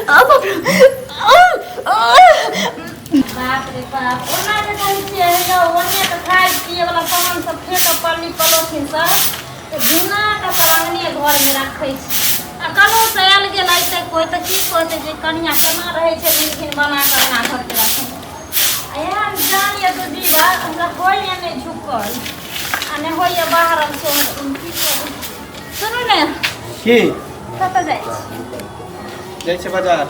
बाप रे। बाप रे बाप, ओना जे कहै छियै हे यौ, ओने के खाइ पियै वला सामान सब फेंक पल्ली पलोथिन सब तऽ घिना कऽ सब अंगने घरमे राखै छै। आ कतहु से आयल गेल अयतै कोइ तऽ की कहतै जे कनिया केना रहै छै निमकिन बना कऽ अंगना घरके राखै। आ एहन जान यऽ दू जीवा हमरा होइए नहि झुकल आ नहि होइए बाहर सोहर, की करू? सुनू ने। की? कतऽ जाइ छी? जाइ छै बाजार।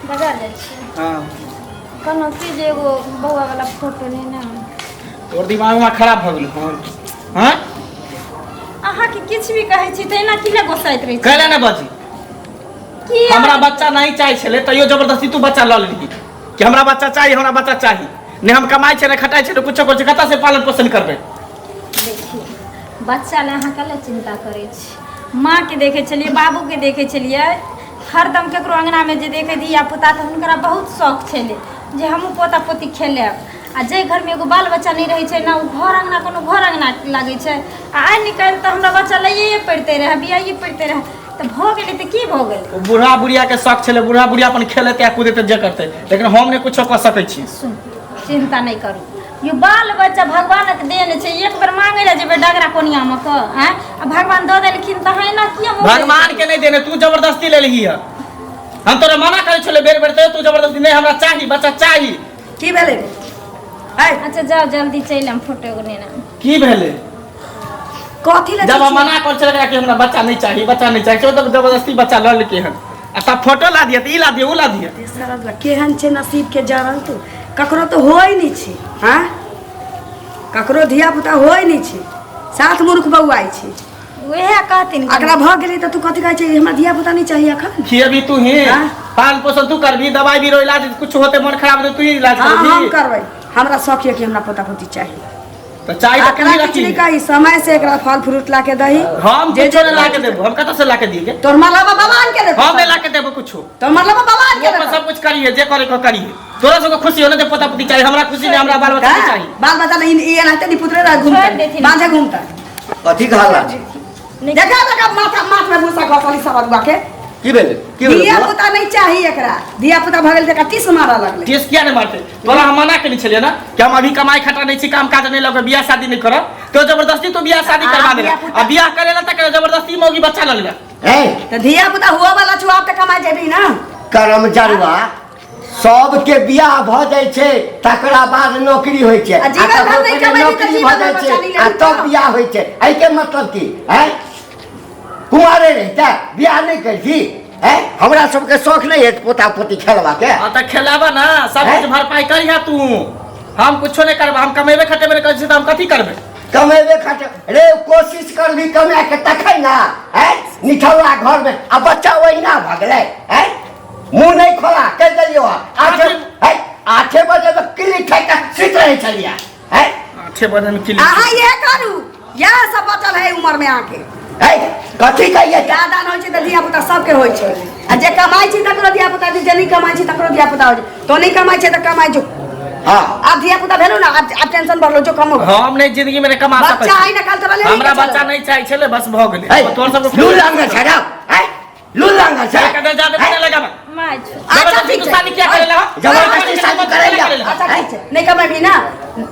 बाजार जाइ छी? हाँ। कहलहुँ कि जे एगो बौआवला फोटो लेने आउ। तोर दिमाग उमाग खराब भऽ गेल हन? हाँ? अहाँके किछु भी कहै छी तऽ एना किला गोसाइत रहै छी? कैला ने बाजी? की? हमरा बच्चा नहीं चाहे छलै तैयो जबरदस्ती तू बच्चा लऽ लेलही कि हमरा बच्चा चाही, हमरा बच्चा चाही। ने हम कमाइ छै, ने खटाइ छै, ने कुछो करै छै, कतऽ से पालन पोषण करबै? देखियौ, बच्चा लए अहाँ कले चिन्ता करै छी? माँके देखै छलियै, बाबूके देखै छलियै, हरदम ककरो अङ्गनामे जे देखै धिया पुता तऽ हुनकरा बहुत शौक छलै जे हमहूँ पोता पोती खेलायब। आ जाहि घरमे एगो बाल बच्चा नहि रहै छै ने, ओ घर अङ्गना कोनो घर अङ्गना लागै छै? आ आइ निकालि तऽ हमरा बच्चा लैए पड़िते रहए, बियाइए पड़िते रहए, तऽ भऽ गेलै तऽ की भऽ गेलै? ओ बूढ़ा बुढ़ियाके शौक छलै, बूढ़ा बुढ़िया अपन खेलेतै आ कुदेतै, जे करतै, लेकिन हम नहि कुछो कऽ सकै छी। सुन, चिन्ता नहि करू। यो बाल बच्चा भगवानक देन छै। एक बेर मांगे लए जेबै डगरा कोनिया मे कऽ आँय, आ भगवान दऽ देलखिन तऽ अहाँ एना किया मुँह भगवान के नहीं देने, तू जबरदस्ती ले ली है। हम तोरा मना करै छले बेर बेर, तैयो तू जबरदस्ती, नहीं हमरा चाही बच्चा चाही। की भेलै ऐ? अच्छा जाओ, जल्दी चलि आम, फोटो एगो नेने आम। की भेलै? कथी लए? जब हम मना कर छले कि हमरा बच्चा नहीं चाही, बच्चा नहीं चाही, तो जबरदस्ती बच्चा लऽ लेके हन आ तब फोटो ला दिया, तऽ ई ला दिया, ऊ ला दिया। सरल केहन छै नसीब के जरल तू, ककरो तऽ होइ नहि छै। हाँ, ककरो धिया पुता होइ नहि छै, सात मूर्ख बौआइ छै। उएह कहथिन। एकरा भऽ गेलै तऽ तू कथी कहै छै, हमरा धिया पुता नहि चाही एखन? खिएबी तू ही? हाँ? पालन पोषण तू करबी? दवाई बीरो इलाज कुछ होते, मन खराब होते, तू ही इलाज हाँ, करबी? हम करबै। हमरा शौक यऽ कि हमरा पोता पोती चाही। तऽ चाही तऽ तू एकरा ही किछु रखी। नहि कही, समय से एकरा फल फ्रूट ला के दही। हम जे कुछो जे नहीं ला के देबो। हम कतऽ से ला के दिए? तोर मरलबा बाबा आन के देतौ। हम नहीं ला के देबो कुछो। तोर मरलबा बाबा आन तू के अपन देतौ। सब कुछ करिए, जे करे को करिए। तोरा सबके खुशी हो ना जे पोता पोती चाही, हमरा खुशी नहीं, हमरा बाल बच्चा नहीं चाही। बाल बच्चा नहीं, ई एनाहिते नहीं पुत्रे रह घूमता। छोड़ देथिन। बांझे घूमता। कथी कहला? देखा देखा, माथा माथ में भूसा घसली सब अदुआ के। की भेलै? की भेलै धिया बौआ? पुता नहीं चाही एकरा। धिया पुता भऽ गेल तऽ एकरा टीस मारऽ लगलै। टेस्ट किया नहीं मारते? तोरा हम मना केने छलियै ना कि हम अभी कमाई खटा नहीं छी, काम काज नहीं लगे, बियाह शादी नहीं करब, तो जबरदस्ती तो बियाह शादी आ, करवा देला। धिया पुता- आ बियाह करे ला तक जबरदस्ती मौगी बच्चा ल लेला। ए तऽ धिया पुता हुआ वाला छौ, आब तऽ कमाइ जेबही ना। करम जरुआ, सबके बियाह भऽ जाइ छै तकरा बाद नौकरी होइ छै। आ जीवन आ भर नहि ककरो कमेबही तऽ नौकरी जीवन भऽ जाइ भर छै बच्चा नहि आ लेबही तब तऽ। बियाह होइ छै। एहिके मतलब की है? कुमारे रहिते बियाह नहि करती है? हमरा सबके शौक नहि हेत पोता पोती खेलबाके? हाँ तऽ खेलाबा ना सब हैं? कुछ भरपाई करिहा तू। हम कुछो नहीं करबा, हम कमेबे खटेबे नहीं करै छी तऽ हम कथी करबै? कमेबे खटे रे, कोशिश करबी कमा के तखन ना है। निठौला घरमे आ बच्चा ओहिना भऽ गेलै है। मुँह नहि खोला कहि देलियौ। आठे है, 8 बजे मे किल्ली ठोकि कऽ सुति रहै छलियै है। 8 बजे में किल्ली? अहाँ इएह करू, इएह सब बचल है उमर में अहाँके। है, कथी कहियै? ज्यादा नहि होइ छै तऽ धिया पुता सबके होइ छै। आ जे कमाइ छै तकरो धिया पुता छै, जे नहि कमाइ छै तकरो धिया पुता होइ छै। तो नहि कमाइ छै तऽ कमाइ जो। हाँ। आब धिया पुता भेलो ना, आब आब टेंशन बढ़लो, जो कमो। हम नहीं जिंदगी में नहीं कमा सकै बच्चा छी। है ना, कल तोरा ले हमरा बच्चा नहीं चाही छलै, बस भऽ गेलै। है, तोहर सबके लू लांगा छै ना है, लू लांगा छै। कदर जादे है? नहीं लगाबा। माय छो। अच्छा, जबरदस्ती ठीक तू छै। शादी किया करेला? जबरदस्ती शादी करेला। अच्छा ठीक छै, नहीं कमेबी ना,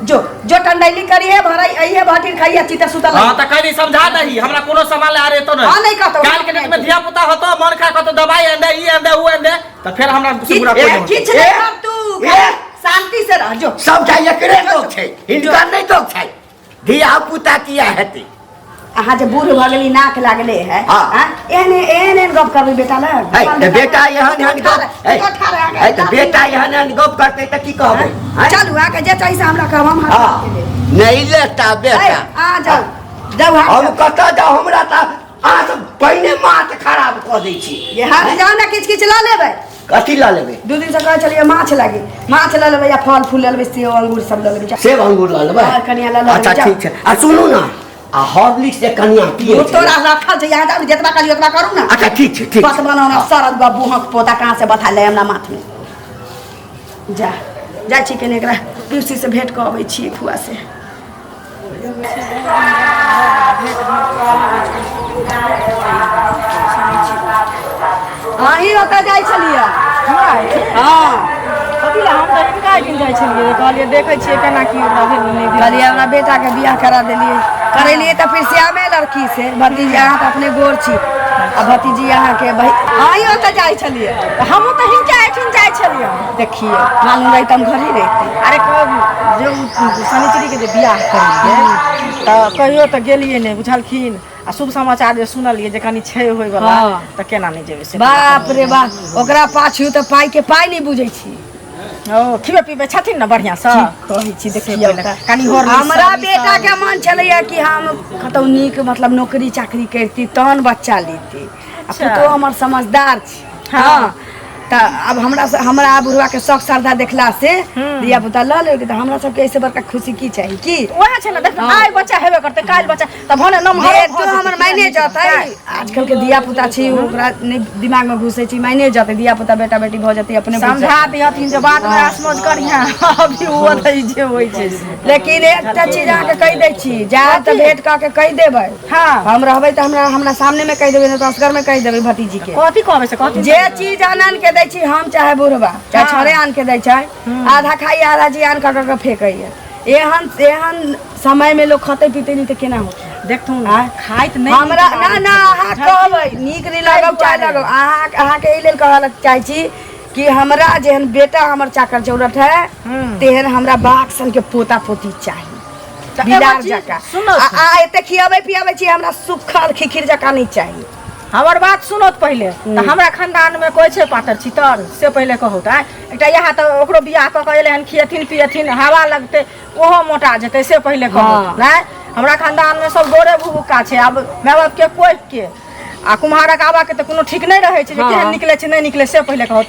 जो जो टंडैली करी है भराई आई है भाटी खाई अच्छी तरह सुतल। हाँ तऽ कहीं समझा दही, हमरा कोनो सामान ले आ रे तो नहीं। हाँ, नहीं कहतौ। काल के डेट में धिया पुता होतो, मन खा कहतो दवाई आन दे, ई आन दे, ऊ आन दे, तऽ फेर हमरा से बुरा कोई नहीं होतो। किछु नहीं कर तू, ए। शांति से रह जो। सबटा एकरे दोख छै, हिनकर नहि दोख छै। धिया पुता किया हेतै? अहाँ जे बूढ़ भऽ गेली, नाक लागले है। हाँ। हाँ? एहन एहन एहन गप करबै बेटा लग? है तऽ बेटा एहन एहन गप है, है तऽ बेटा एहन एहन गप करतै तऽ की कहबै? हैं? चलू, अहाँके जे चाही से हमरा कहब, हम हाथ हाँ के देब। नहि लेता बेटा। है, अहाँ जाउ जाउ हाथ हम कतऽ जाउ? हमरा तऽ अहाँ सब पहिने माथ खराब कऽ दै छी। ये हाथ जाउ ने, किछु किछु लऽ लेबै। कथी लऽ लेबै? 2 दिन से कहै छलियै माछ लागी, माछ लऽ लेबै या फल फूल लऽ लेबै, सेब अंगूर सब लऽ लेबै। सेब अंगूर लऽ लेबै? हाँ, कनिया लऽ लेबै, अच्छा। जाउ। ठीक छै। आ सुनू ने, आ हॉर्लिक्स जे कनिया पियै ओ छै। तोरा रखल छै, यहाँ जाउ ने, जतबा कहलियै ओतबा करू ने। अच्छा ठीक छै, ठीक बस छै। बनाना सरद बाबू हक पोता कहाँ से बता ले हमरा माथ में। जा, जाइ छी कने एकरा पीयूसी से भेंट कऽ अबै छियै, फुआ से। अहीं ओतऽ जाइ छलियै। हँ। कथी लए? हम तऽ हिनका एहिठाम जाइ छलियै, कहलियै देखै छियै केना की ओकरा भेल नहि भेल। कहलियै हमरा बेटाके बियाह करा देलियै, करेलियै तऽ फिर श्यामे लड़की से। भतीजी अहाँ तऽ अपने गोर छी आ भतीजी अहाँके बहि अहीं ओतऽ जाइ छलियै। हमहूँ तऽ हिनका एहिठाम जाइ छलियै। देखियै मालूम रही तऽ हम घरे रहिती। अरे जे शनिचरीके जे बियाह करेलियै तऽ कहियो तऽ गेलियै नहि, बुझलखिन? आ शुभ समाचार जे सुनलियै जे कनि छै होइवला, तऽ केना नहि जेबै से? बाप रे बाप, ओकरा पाछू तऽ पाइ के पाइ नहि बुझै छी। ओ खिबै पीबै छथिन ने बढ़िआँसँ? कहै छी देखियौ, कनि हमरा बेटा के मन छलैया कि हम कतौ नीक मतलब नौकरी चाकरी करती तहन बच्चा लेती। आ पुतोह हमर समझदार छै। हँ, तऽ आब हमरा हमरा बुढ़वा के शौक श्रद्धा देखला से धिया पुता लऽ लेलकै, तऽ हमरा सबके एहिसँ बड़का खुशी की चाही? की वएह छै ने, देख आइ बच्चा हेबे करतै, काल्हि बच्चा तऽ भने नमहर बेटो हमर मायने जतै। आजकल के धिया पुता छै, ओकरा नहि दिमाग में घुसै छै, मायने जतै। धिया पुता बेटा बेटी भऽ जेतै अपने बुझि समझा दिहथिन जे बाद में असमझ करिहे, अभी ओ नहि जे होइ छै से। लेकिन एकटा चीज अहाँके कहि दै छी, जायब तऽ भेंट कऽ के कहि देबै। हम रहबै तऽ हमरा हमरा सामने में कहि देबै, नहि तऽ असगर में कहि देबै भतीजी के। कथी कहबै से कथी? जे चीज आन आन के दै छी हम, चाहे बुढ़बा चाहे छौड़े आन के दै छै, आधा खाइ आधा जियान कऽ कऽ फेकैया। एहन एहन समय में लोग खतै पीते नहीं तऽ केना होतै? देखथुन, खाइत नहि हमरा ना ना। अहाँ कहबै नीक नहि लागब चाहे लागब, अहाँ अहाँके एहि लेल कहऽ चाहै छी कि हमरा जेहन बेटा हमर चाकर चौरठ है, तेहन हमरा बाघ सन के पोता पोती चाही, तऽ एगो बिलार चीज जकाँ। सुनू। आ आ एते खियाबै पियाबै छी, हमरा सुखल खिखिर जकाँ नहि चाही। हमर बात सुनत पहिले तऽ। हमरा खानदान में कोइ छै पातर छितर से पहिले कहू तऽ। एकटा इएह तऽ ओकरो बियाह कऽ कऽ एलै हन, खियेथिन पियेथिन, हवा लगतै, ओहो मोटा जेतै, से पहिले कहू। नहि, हमरा खानदान में सब गोरे भुभुक्का छै। आब माय बाप के कोइ के आ कुम्हारक आबा के तऽ कोनो ठीक नहि रहै छै जे केहन निकलै छै नहि निकलै, से पहिले कहू।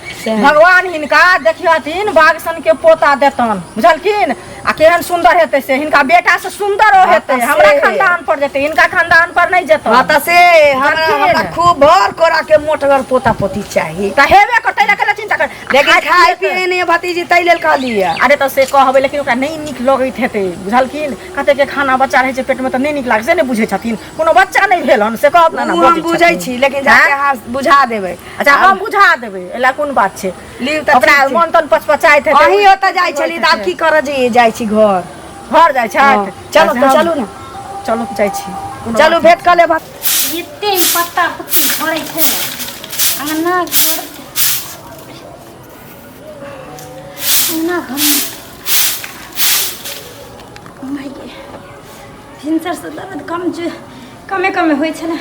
भगवान हिनका देखियथिन, बाघ सन के पोता देतन, बुझलखिन? आ केहन सुन्दर हेतै से, हिनका बेटा से सुन्दर ओ हेतै। हमरा खानदान पर जेतै, हिनका खानदान पर नहि जेतै। हँ तऽ से हमरा हमरा खूब भर कोरा के मोटगर पोता पोती चाही। तऽ हेबे करतै, लए केला चिंता कर। लेकिन खाय पिए नहि भतीजी, ताहि लेल कहलियै। अरे तऽ से कहबै, लेकिन ओकरा नहि नीक लगैत हेतै, बुझलखिन? कतेक के खाना बच्चा रहै छै पेट में तऽ नहि नीक लागै, से नहि बुझै छथिन। कोनो बच्चा नहि भेल हन से कहब ने? ओ हम बुझै छी, लेकिन जाके अहाँ बुझा देबै। अच्छा, हम बुझा देबै, एला कोन बात छै? लिउ तऽ ओकरा ठीक छै। मन तन पचपचाइत हेतै। अहीं ओतऽ जाइ छलियै तऽ आब की करऽ जइयै? जाइ छी घर। घर जाइ छथि? चलू तऽ, चलू ने। चलू, जाइ छी, कोनो चलू, भेंट कऽ लेब। एते ई पत्ता पुत्ती झड़ै छै ने अंगना घर, अंगना घरमे। माय गे, भिनसरसँ दर्द कम जे कमे कमे होइ छलै,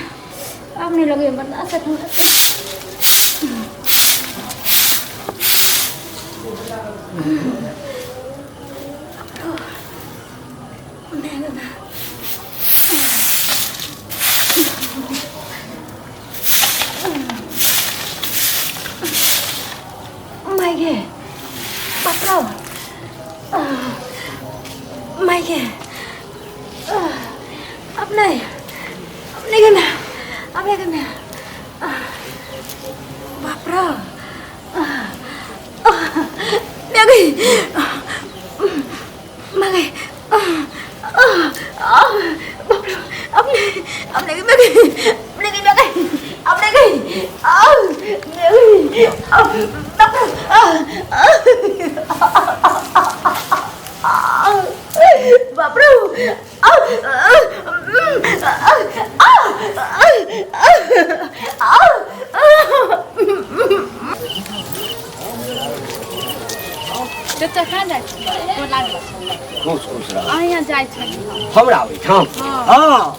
आब नहि लगैए बर्दाश्त हमरा से। माय गे, बाप रे, माय गे, अब नहीं, अब नहीं गे मैं, अब नहीं गे मैं, बाप रे, मैं गई, मैं गई, बाप रे, अब नहीं, अब नहीं, मैं गई, अब नहीं गई, मैं गई, अब नहीं गई, मैं गई, अब बाप रे, बाप रे, चाचा, कहाँ जाइ छी? गोर लागै छी। खुश खुश रह। अहाँ यहाँ जाइ छलियै? हमरा ओहिठाम? हँ,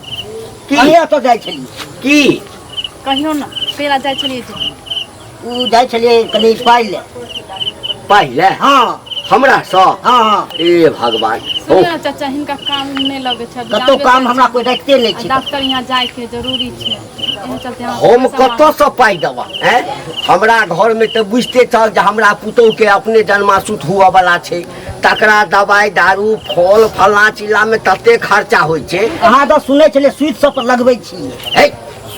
की कहिया तो जाइ छलियै? की कहियो ने, कहिया जाइ छलियै जे? ओ जाइ छलियै कनि पाइ ले। पहिले? हँ। हमरा सँ? हँ हँ। ए भगवान हो। सुनियौ ने चाचा, हिनका काम नहि लगै छै। कतौ काम हमरा कोइ राखिते नहि आ छै। डॉक्टर यहाँ जाइके जरूरी छै, एहि चलते हम पैसा मांगै। कतऽसँ पाइ देबह? हैं, हमरा घरमे तऽ बुझिते छह जे हमरा पुतोहुके अपने जन्मासुत हुअ वला छै, तकरा दवाइ दारू फल फल्लाँ चिल्लामे तते खर्चा होइ छै। अहाँ तऽ सुनै छलियै सुति सब पर लगबै छी। हे,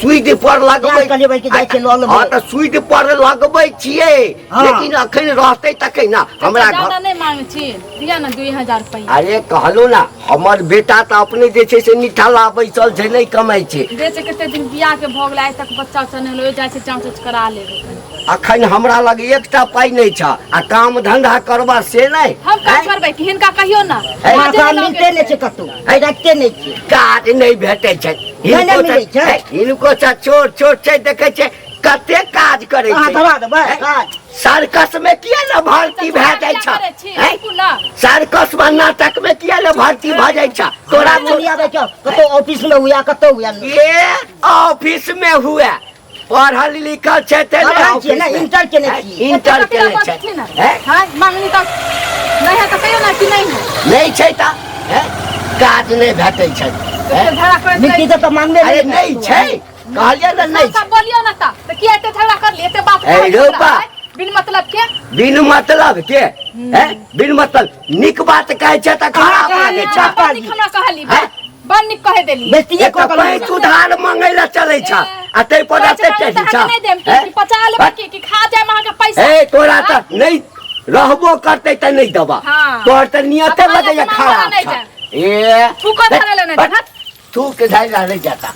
सुइद पर लगबै। कहलियै भाइ कि जाइ छियै लऽ लेबै। हँ, तऽ सुइद पर लगबै छियै। हँ। लेकिन अखन रहतै तखन ने हमरा ज्यादा घर। नहि मांगे छी, दिअ ने 2000 रुपैआ। अरे कहलहुँ ने, हमर बेटा तऽ अपने जे छै से निठाला बैसल छै, नहि कमाइ छै। बेच कते दिन बियाह के भऽ गेलै, आइ तक बच्चा उच्चा नहि होलै। जाइ छै जाँच उच करा लेबै। अखन हमरा लग एकटा पाइ नहि छ आ काम धंधा करबा से नहि। हम काम आँय? करबै कि हिनका कहियो ना। ऐ, हमरा काम मिलते नहि छै कतहु, रखते नहि छै। काज नहि भेटै छै। नहि, नहि मिलै छै। ऐ, हिनको से छोट छोट छै, देखै छै कते काज करै अहाँ छै। दबा देबै ऐ, काज। सर्कस में किया ने भर्ती भए जाइ छ? ऐ, सर्कस में नाटक में किया ने भर्ती भए जाइ छ तोरा? नहि आबै छै कतहु, ऑफिस में हुआ, कतहु हुआ। ये ऑफिस में हुए, पढ़ल लिखल छै ते ने। पढ़ल छियै ने, ऑफिस में। इंटर केने छियै। इंटर केने छै। हैं? हाँ, मांगनी तऽ नहि है तऽ कहियो ना कि नहि है। नहि छै तऽ हैं? काज नहि भेटै छै हैं? झगड़ा करैत मिट्टी रहै तऽ मांगने। अरे नहि छै, कहलियै ने नहि सब छै। बोलियो ना तऽ किया एते झगड़ा करली, एते बात ए, कहै छी रौपा। हमरा, बिन मतलब के। बिन मतलब के हैं? बिन मतलब नीक बात कहै छै तऽ खराब लागै छै। बड़ नीक हमरा कहली, हैं? बड़ नीक कहि देली। बेइज्जतिये एक कऽ तऽ कऽ पैंच उधार मंगै लए चलै छ आ ताहि पर पैसा एते मांगे टेढ़ी तऽ छ। अहाँके नहि देब हैं? कि पचा लेबै की खा जायब अहाँके पैसा? ए, तोरा तऽ नहि रहबो करतै तऽ नहि देबा। हाँ। तोहर तऽ नियते अब लगैया अहाँ खराब नहि छ। जायब। ए, थूको धरै लए नहि जायब, हट। थूक धरै लए नहि जाता।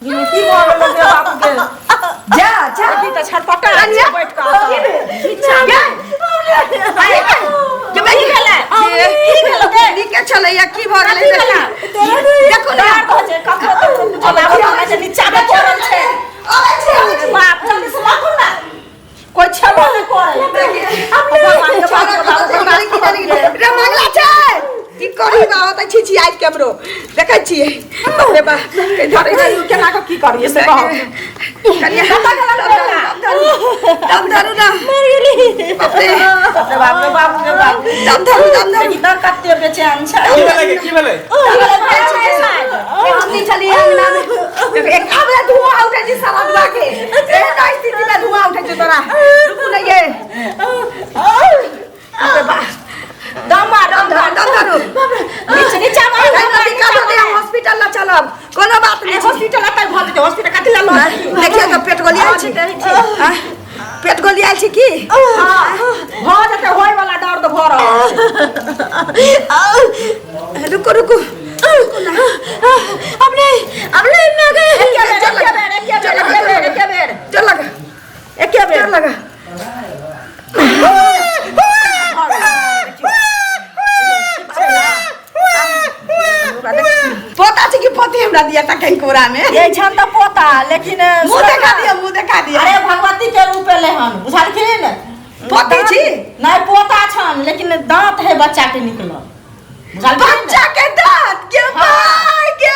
की भऽ गेलो गे बाप गे? जा जा। की तऽ छटपटा छै बैठ कऽ। की भेलै? की भेलै? नीके छलैया, की भऽ गेलै? देखो ने। दर्द होइ छै ककरो ककरो, कुछो लागल रहै छै, नीचा मे पड़ल छै। अबै छी, अबै छी। बाप, जल्दी से लाखू ना, कोइ छेबो नहि करै। भगवान के बाप रे बाप। रे मंगला छै, की करी बा होतै छी आज केमरो देखै छियै। बाप रे बा, धरै छै। केना कऽ की करियै से कहू। कनिया दम धरू ना। मर गेली, बाप रे। बाप रे बाप रे बाप रे बाप। दम धरू, दम धरू। देखी तऽ कते बेचैन छै। की भेलै? की भेलै? हमनी छलियै अंगना में, एक आबे धुआं उठै छै सारा दुआ के। एहन स्थिति में धुआं उठै छै तोरा। रुकू ने ये। बाप रे बा। दम मार, दम धरू, दम धरू। नीचे नीचा मार। एहिमे दिक्कत होतै, हम हॉस्पिटल न चलब, कोनो बात नहि छै। हॉस्पिटल एतै भऽ जेतै, हॉस्पिटल कथी लए लऽ देखियौ तऽ पेट गोलियाल छी? आँय? पेट गोलियाल छी की? भऽ जेतै, होय वाला दर्द भऽ रहल छै। रुकू, रुकू। अब नहीं, अब नहीं, मैं गई। एके बेर, एके बेर, एके बेर, एके बेर, एके बेर। चल लगा। एके बेर। चल लगा। पोता छै कि पोती? हमरा दिया तखन कोरा में। ये छन तऽ पोता, लेकिन मुंह देखा दिया, मुंह देखा दिया। अरे भगवती के रूप एलै हन, बुझलखिन? पोती छी? नहि, पोता छन, लेकिन दांत है बच्चा के निकलल, बुझलखिन? बच्चा के दांत के भाई के।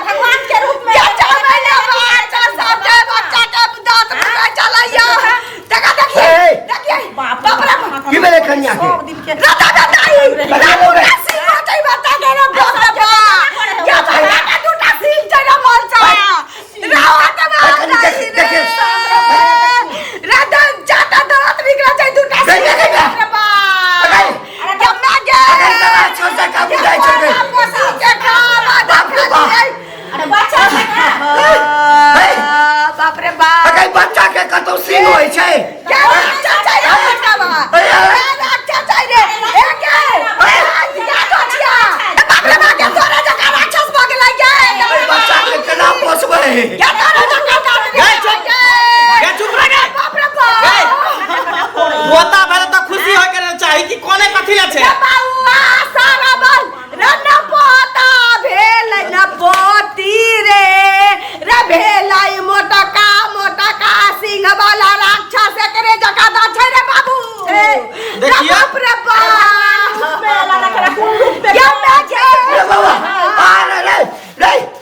भगवान के रूप में। क्या चलैया बच्चा सब के, बच्चा के दांत निकल चलैया। देखा, देखिए। ए! देखिए। बाप बाप रे बाप। की भेलै कनिया के? सब दिन के राधा दाई। कनिया लोग है। सिंह होतै बच्चा के रे। बाप रे बाप, क्या बच्चा के दूटा सिंह छै रे मोलचा रावा के। बाप कनी रे। देखिए। राधा जाता दांत निकल छै दूटा सिंह। देखिए, देखिए। बाप रे बाप। अरे, जम्मा गे। अरे तोरा छोटा काबू जाइ छै रे। के खावा। बाप रे बाप। अरे बच्चा छै ने। बाप रे बाप। अरे बच्चा के कतौ सींग होइ छै? के बच्चा छै रे बच्चा बा? अरे, अरे। ए बच्चा छै रे। ए के ए क्या छिया? बाप रे बाप, के तोरा जकाँ राक्षस भऽ गेलै गे। अरे बच्चा के केना पोसबै? के तोरा जकाँ दाँत गे, चुप। गे। गे, चुप रह गे। बाप रे बाप। पोता भेलै तऽ खुशी होय के चाही कि कोने कथी लए छै? बौआ सारा बल रे न पोता भेल न पोती रे, रे भेलै मोटका मोटका सिंह वाला राक्षस, एकरे जकाँ दाँत छै रे बाबू रे। देखियौ। बाप रे बाप। कोन रूप में के मैं जे रे बाबा, अरे रे रे।